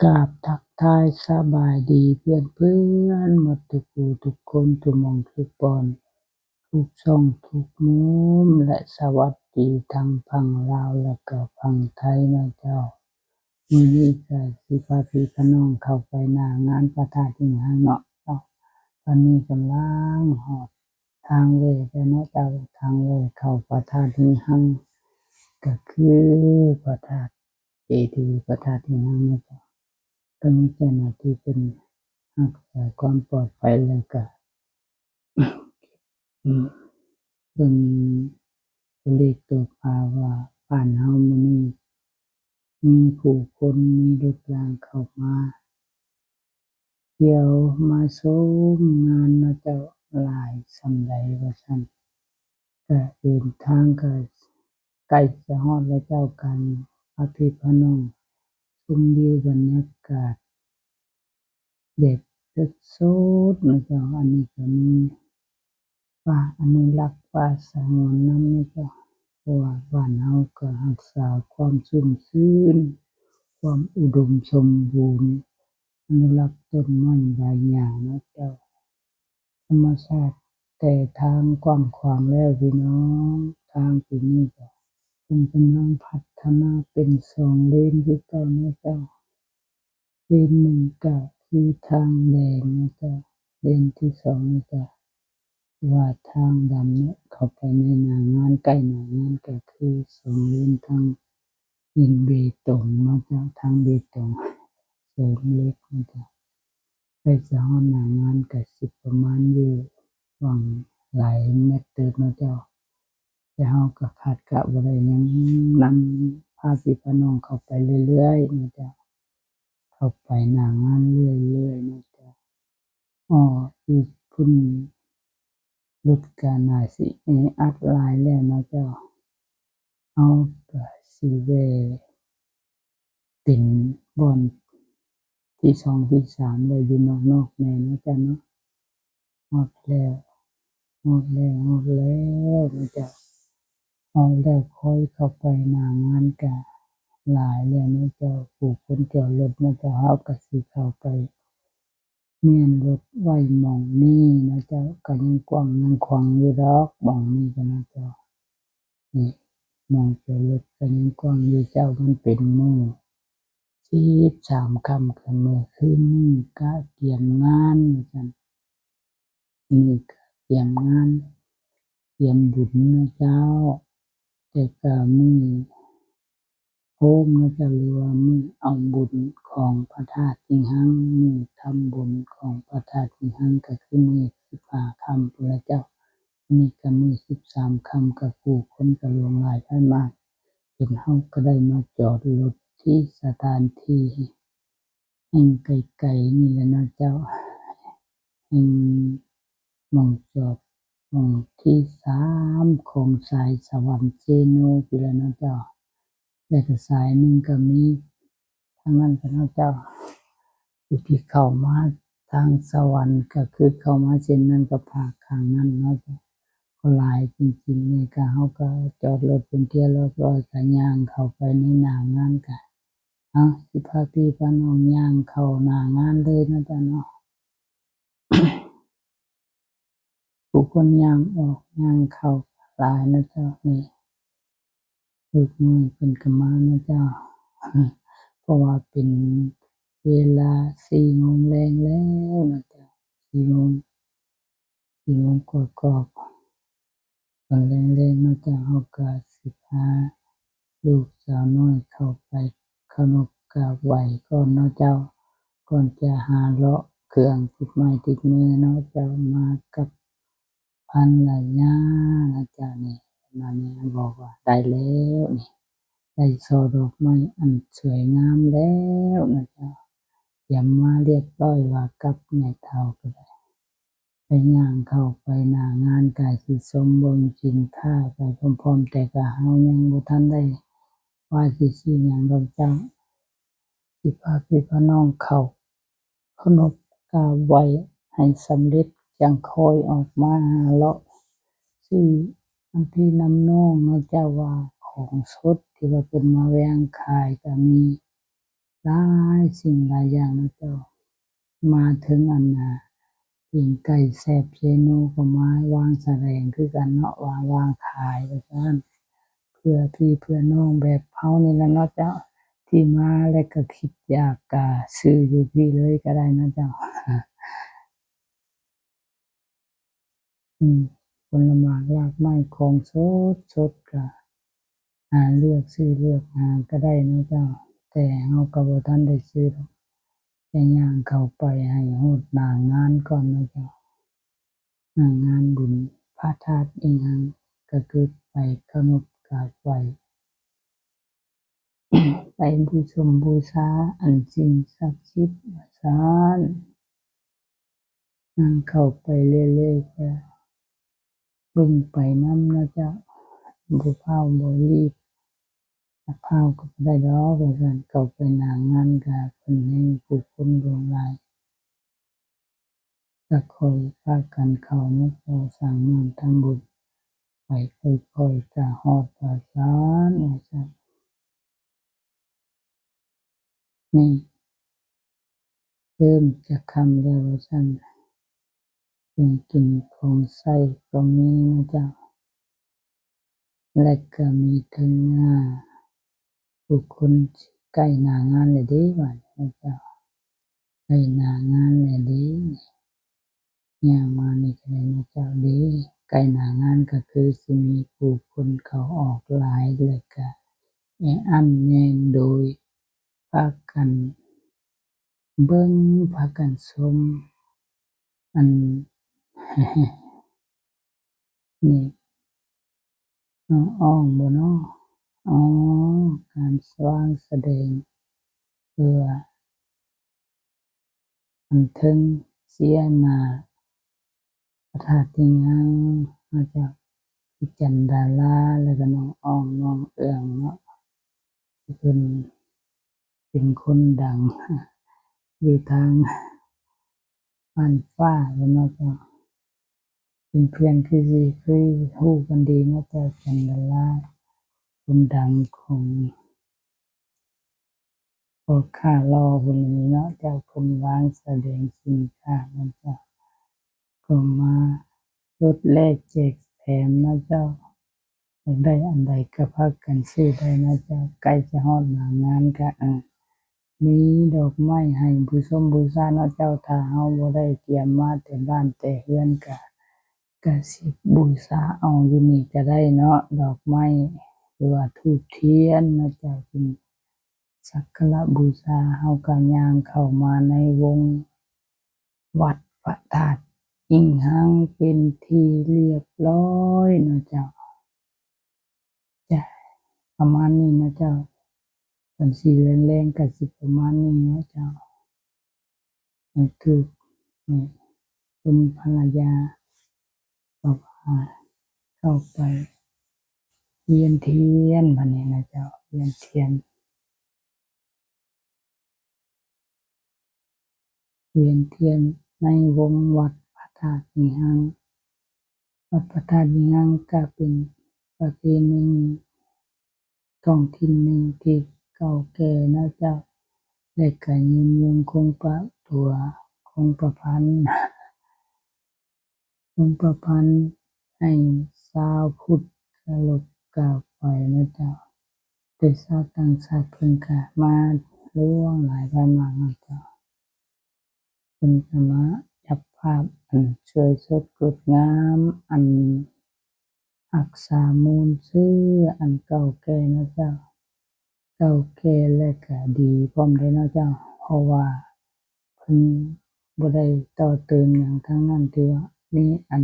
ກາບທັກທາຍສະບາຍດີເພື່ອນໆ ໝົດທຸກຜູ້ທຸກຄົນ ທຸກໝ່ອງທຸກບ່ອນ ທຸກຊ່ອງທຸກມຸມ ແລະ ສະຫວັດດີທັງຝັ່ງລາວ ແລະ ກໍຝັ່ງໄທນະເຈົ້າ. ມື້ນີ້ກໍຊິພາພີ່ພານ້ອງເຂົ້າໄປໜ້າງານພະທາດຫິງຮັງເນາະ. ຕອນນີ້ກຳລັງຮອດທາງແວ່ແລ້ວເນາະເຈົ້າ, ທາງແວ່ເຂົ້າພະທາດຫິງຮັງ ກໍຄືພະທາດ ເຈດີ ພະທາດຫິງຮັງເນາະເຈົ້າ. ກໍມີເຈົ້າໜ້າທີ່ເພິ່ນຮັກສາຄວາມປອດໄພ ແລ້ວກໍ ອືມ ເບິ່ງຕົວເລກຕົວຂ່າວວ່າບ້ານເຮົາມື້ນີ້ມີຜູ້ຄົນ ມີລົດລາງເຂົ້າມາ ທ່ຽວມາຊົມງານເນາະເຈົ້າ ຫຼາຍສ່ຳໃດວ່າຊັ້ນ. ກະເດີນທາງກະໃກ້ຈະຮອດແລ້ວເຈົ້າ, ກະພາພີ່ພານ້ອງຊົມວິວບັນຍາກາດແບບສົດໆເນາະເຈົ້າ. ອັນນີ້ກະມີປ່າອະນຸລັກ ປ່າສະຫງວນນຳເນາະເຈົ້າ, ເພາະວ່າບ້ານເຮົາກະຮັກສາຄວາມຊຸ່ມຊື່ນ ຄວາມອຸດົມສົມບູນ ອະນຸລັກຕົ້ນໄມ້ໃບຫຍ້າເນາະເຈົ້າ. ທຳມະຊາດແຕ່ທາງກວ້າງຂວາງແລ້ວພີ່ນ້ອງ, ທາງປີນີ້ກໍເພິ່ນກຳລັງພັດທະນາເປັນສອງເລນຄືເກົ່າເນາະເຈົ້າ. ເລນໜຶ່ງກໍຄືທາງແດງເນາະເຈົ້າ, ເລນທີສອງນີ້ກໍ ວ່າທາງດຳເນາະ, ເຂົ້າໄປໃນໜ້າງານ ໃກ້ໜ້າງານກໍຄືສອງເລນ ທາງເປັນເບຕົງເນາະເຈົ້າ, ທາງເບຕົງເສີມເຫຼັກເນາະເຈົ້າ. ໃກ້ຈະຮອດໜ້າງານກໍຊິປະມານຢູ່ຫວ່າງຫຼາຍແມັດເຕີບເນາະເຈົ້າ. ແຕ່ເຮົາກໍຂາດກະບໍ່ໄດ້ຫຍັງ, ນຳພາພີ່ພານ້ອງເຂົ້າໄປເລື້ອຍໆເນາະເຈົ້າ, ເຂົ້າໄປໜ້າງານເລື້ອຍໆເນາະເຈົ້າ. ອໍ ຢູ່ພຸ້ນລົດກະໜ້າຊິແອອັດຫຼາຍແລ້ວເນາະເຈົ້າ. ເຮົາກະຊິແວ່ເປັນບ່ອນທີສອງທີສາມແລ້ວ ຢູ່ນອກໆແດ່ເນາະເຈົ້າເນາະ. ຮອດແລ້ວ ຮອດແລ້ວ ຮອດແລ້ວເນາະເຈົ້າ. ຮອດແລ້ວ ຄ່ອຍເຂົ້າໄປໜ້າງານກະຫຼາຍແລ້ວເນາະເຈົ້າ, ຜູ້ຄົນຈອດລົດເນາະເຈົ້າ. ເຮົາກະຊິເຂົ້າໄປ ແມ່ນລົດໄວ້ໝ່ອງນີ້ນະເຈົ້າ, ກໍຍັງກວ້າງຍັງຂວາງຢູ່ດອກໝ່ອງນີ້ກໍນະເຈົ້າ. ນີ້ ໝ່ອງຈອດລົດກໍຍັງກວ້າງຢູ່ເຈົ້າ. ມັນເປັນມື້ສິບສາມຄ່ຳ ກໍມື້ຄືນນີ້ກະກຽມງານວ່າຊັ້ນ, ມື້ກະກຽມງານ ກຽມບຸນນະເຈົ້າ. ແຕ່ກະມື້ ໂຮມເນາະເຈົ້າ ຫຼືວ່າມື້ເອົາບຸນຂອງພະທາດຫິງຮັງ, ມື້ທຳບຸນຂອງພະທາດຫິງຮັງ ກໍຄືມື້ສິບຫ້າຄ່ຳພຸ້ນລະເຈົ້າ. ມື້ນີ້ກໍມື້ສິບສາມຄ່ຳ ກໍຜູ້ຄົນກໍຫຼວງຫຼາຍຫຼາຍມາກ, ຈົນເຮົາກໍໄດ້ມາຈອດລົດທີ່ສະຖານທີ່ ແຫ່ງໄກໆນີ້ແຫຼະເນາະເຈົ້າ, ແຫ່ງໝ່ອງຈອດ ໝ່ອງທີສາມຂອງສາຍສະຫວັນເຊໂນພຸ້ນແຫຼະເນາະເຈົ້າ. ແລະກະສາຍໜຶ່ງກະມີທາງນັ້ນກະເນາະເຈົ້າ, ຜູ້ທີ່ເຂົ້າມາທາງສະຫວັນກະຄືເຂົ້າມາເສັ້ນນັ້ນກະພາກຂ້າງນັ້ນເນາະເຈົ້າ. ກໍຫຼາຍຈິງໆ ນີ້ກະ ເຮົາກະຈອດລົດເປັນທີ່ຮຽບຮ້ອຍ ກະຍ່າງເຂົ້າໄປໃນໜ້າງານກະ ເອົາ ຊິພາພີ່ພານ້ອງຍ່າງເຂົ້າໜ້າງານເລີຍເນາະເຈົ້າເນາະ. ຜູ້ຄົນຍ່າງອອກຍ່າງເຂົ້າຫຼາຍເນາະເຈົ້າ. ນີ້ ລູກນ້ອຍເພິ່ນກໍມາເນາະເຈົ້າ, ເພາະວ່າເປັນເວລາສີ່ໂມງແລງແລ້ວເນາະເຈົ້າ, ສີ່ໂມງ ສີ່ໂມງກວ່າໆ ຕອນແລງໆເນາະເຈົ້າ. ເຮົາກໍຊິພາລູກສາວນ້ອຍເຂົ້າໄປເຄົາລົບກາບໄຫວ້ກ່ອນເນາະເຈົ້າ, ກ່ອນຈະຫາເລາະເຄື່ອງຕິດໄມ້ຕິດມືເນາະເຈົ້າ, ມາກັບພັນລະຍາເນາະເຈົ້າ. ນີ້ ປະມານນີ້ ບອກວ່າໄດ້ແລ້ວນີ້, ໄດ້ຊ່ອດອກໄມ້ອັນສວຍງາມແລ້ວເນາະເຈົ້າ, ຕຽມມາຮຽບຮ້ອຍວ່າກັບແມ່ເຖົ້າກໍໄດ້. ໄດ້ຍ່າງເຂົ້າໄປໜ້າງານ ກະຊິຊົມເບິ່ງສິນຄ້າໄປພ້ອມໆ, ແຕ່ກະເຮົາຍັງບໍ່ທັນໄດ້ວ່າຊິຊື້ຫຍັງດອກເຈົ້າ, ຊິພາພີ່ພານ້ອງເຂົ້າເຄົາລົບກາບໄຫວ້ໃຫ້ສຳເລັດ ຈັ່ງຄ່ອຍອອກມາຫາເລາະຊື້ນຳພີ່ນຳນ້ອງເນາະເຈົ້າ, ວ່າຂອງສົດທີ່ວ່າເພິ່ນມາວາງຂາຍກະມີ ຫຼາຍສິ່ງຫຼາຍຢ່າງເນາະເຈົ້າ. ມາເຖິງອັນນ່າ ປີ້ງໄກ່ແຊບເຊໂນກໍມາວາງສະແດງຄືກັນເນາະ ວ່າວາງຂາຍວ່າຊັ້ນ ເພື່ອພີ່ເພື່ອນ້ອງແບບເຮົານີ້ລະເນາະເຈົ້າ ທີ່ມາແລ້ວກໍຄິດຢາກກະຊື້ຢູ່ພີ້ເລີຍກໍໄດ້ເນາະເຈົ້າ. ອືມ ຜົນລະໝາກລາກໄມ້ຂອງສົດໆ ກະຫາເລືອກຊື້ເລືອກຫາກະໄດ້ເນາະເຈົ້າ ແຕ່ເຮົາກະບໍ່ທັນໄດ້ຊື້ດອກ ແຕ່ຍ່າງເຂົ້າໄປໃຫ້ຮອດໜ້າງານກ່ອນເນາະເຈົ້າ. ໜ້າງານບຸນພະທາດອີ່ຫຍັງ ກະຄືໄປເຄົາລົບກາບໄຫວ້ ໄປບູຊົມບູຊາອັນສິ່ງສັກສິດວ່າຊັ້ນ. ຍ່າງເຂົ້າໄປເລື້ອຍໆ ກະເບິ່ງໄປນຳເນາະເຈົ້າ ບໍ່ຟ້າວບໍ່ລີບ ຖ້າຟ້າວກໍບໍ່ໄດ້ດອກວ່າຊັ້ນ. ເຂົ້າໄປໜ້າງານກະເພິ່ນແຮ່ງຜູ້ຄົນຫຼວງຫຼາຍ ກະຄ່ອຍພາກັນເຂົ້າເນາະເຈົ້າ ສ້າງນ້ຳທຳບຸນ ໄປຄ່ອຍໆ ກະຮອດວ່າຊັ້ນ ວ່າຊັ້ນ. ນີ້ ເລີ່ມຈະຄ່ຳແລ້ວວ່າຊັ້ນ ເຄື່ອງກິນຂອງໃຊ້ກໍມີເນາະເຈົ້າ ແລະກະມີເຖິງ ອາ ຜູ້ຄົນໃກ້ໜ້າງານແລ້ວເດ້ ວ່າຊັ້ນເນາະເຈົ້າ. ໃກ້ໜ້າງານແລ້ວເດ້ ຍ່າງມານີ້ກະໄດ້ເນາະເຈົ້າເດ້. ໃກ້ໜ້າງານກະຄືຊິມີຜູ້ຄົນເຂົ້າອອກຫຼາຍ ແລະກະແອອັດແໜ້ນ ໂດຍພາກັນເບິ່ງ ພາກັນຊົມ ອັນ ນີ້ ນ້ອງອອງບໍ່ເນາະ? ອໍ ການວາງສະແດງເພື່ອອັນເທິງເສຍໜ້າພະທາດທີ່ຍັງມາຈາກພິຈັນດາລາ ແລ້ວກໍນ້ອງອອງ ນ້ອງເອື້ອງເນາະ ເພິ່ນເປັນຄົນດັງຢູ່ທາງ ບ້ານຟ້າເນາະເຈົ້າ ເປັນເພື່ອນທີ່ຊິເຄີຍຮູ້ກັນດີເນາະເຈົ້າ ຈັນດາລາ ຄົນດັງຂອງພໍ່ຄ້າຫຼໍ່ຜູ້ນີ້ເນາະເຈົ້າ ເພິ່ນວາງສະແດງສິນຄ້າເນາະເຈົ້າ ກໍມາລົດແລກແຈກແຖມເນາະເຈົ້າ. ຢາກໄດ້ອັນໃດກໍພາກັນຊື້ໄດ້ນະເຈົ້າ. ໃກ້ຈະຮອດໜ້າງານກະ ອາ ມີດອກໄມ້ໃຫ້ບູຊົມບູຊາເນາະເຈົ້າ. ຖ້າເຮົາບໍ່ໄດ້ກຽມມາແຕ່ບ້ານແຕ່ເຮືອນກະ ກະຊິບູຊາເອົາຢູ່ນີ້ກະໄດ້ເນາະ ດອກໄມ້ ຫຼືວ່າທູບທຽນເນາະເຈົ້າ ຈຶ່ງສັກກາລະບູຊາ. ເຮົາກະຍ່າງເຂົ້າມາໃນວົງ ວັດພະທາດອີ່ຫຍັງເປັນທີ່ລຽບຮ້ອຍເນາະເຈົ້າ. ຈະປະມານນີ້ເນາະເຈົ້າ. ຕອນສີແລງໆ ກະຊິປະມານນີ້ເນາະເຈົ້າ. ໃຫ້ຖືກ ໃຫ້ຄຸນພັນລະຍາ ເຂົ້າໄປວຽນທຽນ ບາດນີ້ເນາະເຈົ້າ ວຽນທຽນ. ວຽນທຽນໃນວົງວັດພະທາດອີ່ຫຍັງ. ວັດພະທາດອີ່ຫຍັງກະເປັນປະເພນີທ້ອງຖິ່ນໜຶ່ງທີ່ເກົ່າແກ່ເນາະເຈົ້າ ແລະກະຍືນຍົງຄົງປະຕົວ ຄົງປະພັນ ຄົງປະພັນໃຫ້ຊາວພຸດເຄົາລົບກາບໄຫວ້ເນາະເຈົ້າ. ແຕ່ຊາວຕ່າງຊາດເພິ່ນກະມາຫຼວງຫຼາຍຫຼາຍມາກເນາະເຈົ້າ. ເພິ່ນກະມາຈັບພາບອັນສວຍສົດງົດງາມ ອັນຮັກສາມູນຊື່ ອັນເກົ່າແກ່ເນາະເຈົ້າ. ເກົ່າແກ່ ແລະກະດີພ້ອມເດ້ເນາະເຈົ້າ ເພາະວ່າເພິ່ນບໍ່ໄດ້ຕໍ່ເຕີມຫຍັງທັງນັ້ນ ຖືວ່າມີອັນ